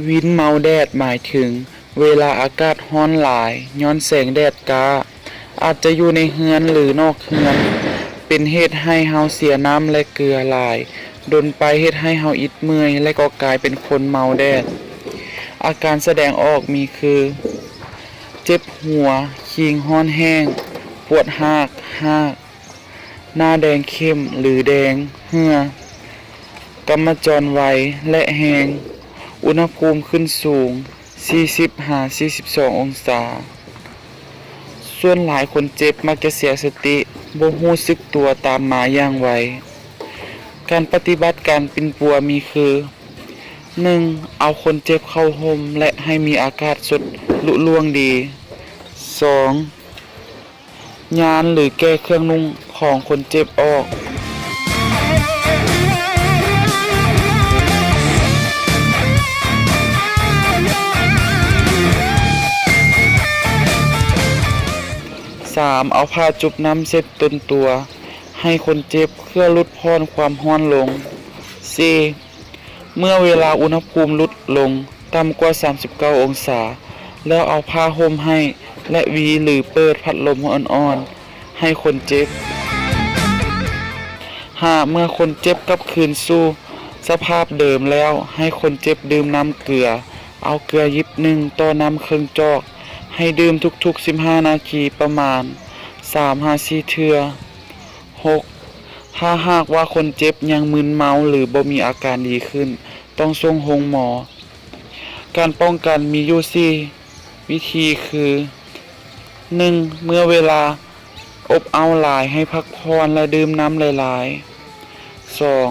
ວິນເມົາແດດ ໝາຍເຖິງເວລາອາກາດຮ້ອນຫຼາຍຍ້ອນແສງແດດກ້າ, ອາດຈະຢູ່ໃນເຮືອນ ຫຼື ນອກເຮືອນ, ເປັນເຫດໃຫ້ເຮົາເສຍນ້ຳ ແລະ ເກືອຫຼາຍ, ດົນໄປເຮັດໃຫ້ເຮົາອິດເມື່ອຍ ແລະ ກໍກາຍເປັນຄົນເມົາແດດ. ອາການສະແດງອອກມີຄື ເຈັບຫົວ, ຄີງຮ້ອນແຫ້ງ, ປວດຮາກ, ຮາກ, ໜ້າແດງເຂັ້ມ ຫຼື ແດງ, ເຫື່ອ, ກຳມະຈອນໄວ ແລະ ແຮງ, ອຸນຫະພູມຂຶ້ນສູງ ສີ່ສິບຫາສີ່ສິບສອງ ອົງສາ. ສ່ວນຫຼາຍຄົນເຈັບມັກຈະເສຍສະຕິ, ບໍ່ຮູ້ສຶກຕົວຕາມມາຢ່າງໄວ. ການປະຕິບັດການປິ່ນປົວມີຄື ໜຶ່ງ ເອົາຄົນເຈັບເຂົ້າຮົ່ມ ແລະ ໃຫ້ມີອາກາດສົດລຸລ່ວງດີ. ສອງ ຍານ ຫຼື ແກ້ເຄື່ອງນຸ່ງຂອງຄົນເຈັບອອກ. ສາມ ເອົາຜ້າຈຸບນ້ຳເຊັດຕົນຕົວໃຫ້ຄົນເຈັບ ເພື່ອຫຼຸດຜ່ອນຄວາມຮ້ອນລົງ. ສີ່ ເມື່ອເວລາອຸນຫະພູມຫຼຸດລົງຕ່ຳກວ່າສາມສິບເກົ້າອົງສາ, ແລ້ວເອົາຜ້າຫົ່ມໃຫ້ ແລະ ວີ ຫຼື ເປີດພັດລົມອ່ອນໆໃຫ້ຄົນເຈັບ. ຫ້າ ເມື່ອຄົນເຈັບກັບຄືນສູ່ສະພາບເດີມແລ້ວ, ໃຫ້ຄົນເຈັບດື່ມນ້ຳເກືອ. ເອົາເກືອຢິບໜຶ່ງຕໍ່ນ້ຳເຄິ່ງຈອກ. ໃຫ້ດື່ມທຸກໆສິບຫ້ານາທີ ປະມານສາມຫາສີ່ເທື່ອ. ຫົກ ຖ້າຫາກວ່າຄົນເຈັບຍັງມຶນເມົາ ຫຼື ບໍ່ມີອາການດີຂຶ້ນ, ຕ້ອງສົ່ງໂຮງໝໍ. ການປ້ອງກັນມີຢູ່ສີ່ວິທີຄື ໜຶ່ງ ເມື່ອເວລາອົບເອົາຫຼາຍ ໃຫ້ພັກຜ່ອນ ແລະ ດື່ມນ້ຳຫຼາຍໆ. ສອງ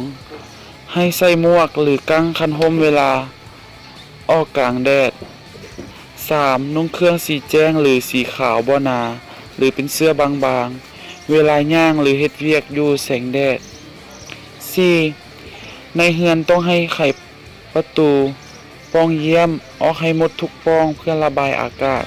ໃຫ້ໃສ່ໝວກ ຫຼື ກັ້ງຄັນຮົ່ມເວລາ ອອກກາງແດດ. ສາມ ນຸ່ງເຄື່ອງສີແຈ້ງ ຫຼື ສີຂາວບໍ່ໜາ ຫຼື ເປັນເສື້ອບາງໆ ເວລາຍ່າງ ຫຼື ເຮັດວຽກຢູ່ແສງແດດ. ສີ່ ໃນເຮືອນຕ້ອງໃຫ້ໄຂປະຕູປ່ອງຢ້ຽມອອກໃຫ້ໝົດທຸກປ່ອງ ເພື່ອລະບາຍອາກາດ.